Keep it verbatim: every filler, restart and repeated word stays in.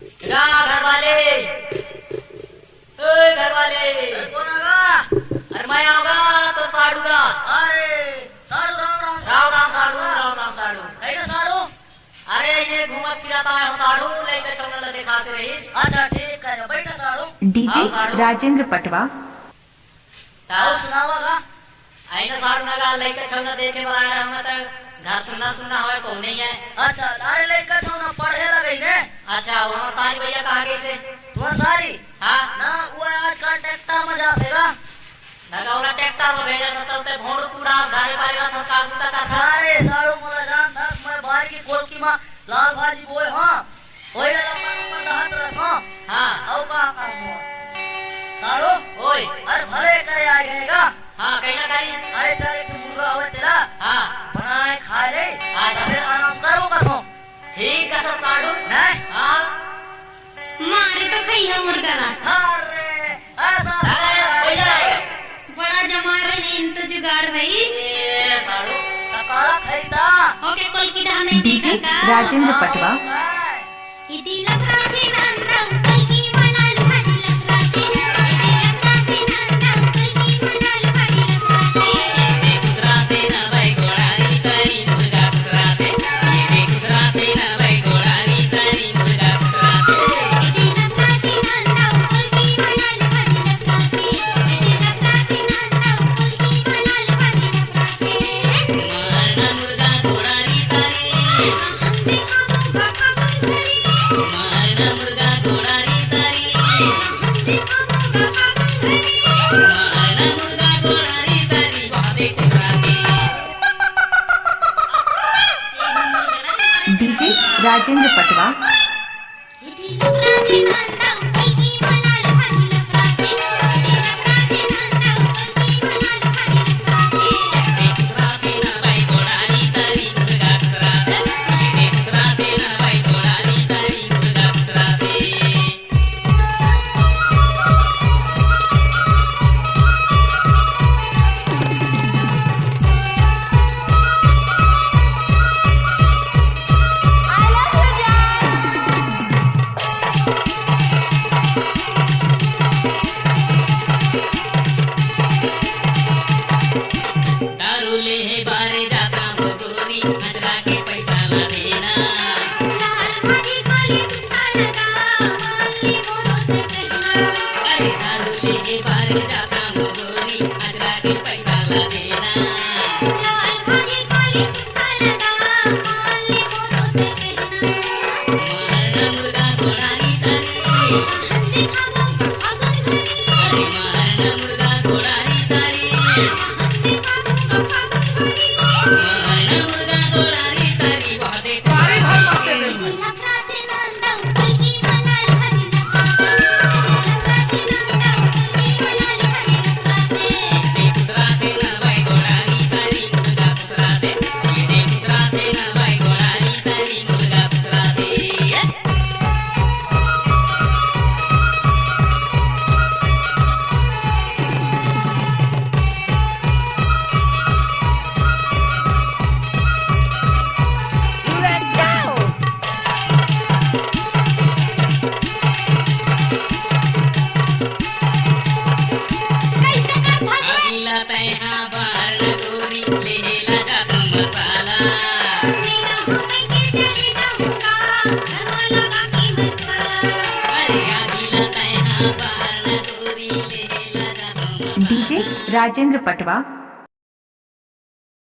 गा घर वाले, ए घर वाले। अरे कौन आगा? अरे मैं आगा तो साढ़ू गा। अरे साढ़ू राम राम। राम राम साढ़ू, राम राम साढ़ू। कहीं ना साढ़ू? अरे ये घूमत फिरत आए हो साढ़ू, लइका छौना ला देखा से रहीस। अच्छा ठीक है, बैठा साढ़ू। डीजे हाँ, साढ़ू। राजेंद्र पटवा। अउ सुनावा गा? आईना साढ़ू नगा लइका छौना देखे बर आए रहंगा त घर सुन्ना सुन्ना हवय, कहूँ नहीं है। अच्छा, अरे लइका छौना पढ़े लगई ने। अच्छा, वो हमर सारी भैया कहाँ गइसे? तुम्हार सारी? हाँ। ना, वो आजकल ट्रैक्टर में जाथे गा। नगा ओला ट्रैक्टर में भेजा था, तब ते भोंड़ कूड़ा घरे बारे रहत हस, का बूता करत हस? अरे साढ़ू मोला जान था, मैं बारी की कोलकी में लाल भाजी बोए हंव। ओए ला लम्बा लम्बा डहर रखो। हाँ। अउ का काम हो? साढ़ू? ओए। अरे भले करे आ गए गा। हाँ, कहीं ना कहीं। अरे चल एक ठो मुर्गा आवे तेला। हाँ। बनाए खा ले। हाँ, सब। फिर आराम करो कसो। ठीक है सब साढ़ू। नहीं? हाँ। मारे तो खइहा मुर्गा ला। अरे, ऐसा अरे, भैया आए। बड़ा जमा रहे इन तो जुगाड़ भाई। ए, साढ़ू। कपाला खैता। ओके, कोलकी डहा नहीं डीजे देखा का? राजेंद्र पटवा। इति लखराते नंदम कलकी मलाल भाजी लखराते। इति लखराते नंदम कलकी मलाल भाजी लखराते। डीजे राजेंद्र पटवा। दारू लेहे बारे जाता हो गोरी, अचरा के पैसा ला देना। लाल भाजी खाली सुसारदा, मान ली मोरो से कहना। अरे दारू लेहे बारे जाता हो गोरी, अचरा के पैसा ला देना। लाल भाजी खाली सुसारदा, मान ली मोरो से कहना। मारना मुर्गा गोड़ारी तारी। अरे मारना मुर्गा गोड़ारी तारी। डीजे राजेंद्र पटवा।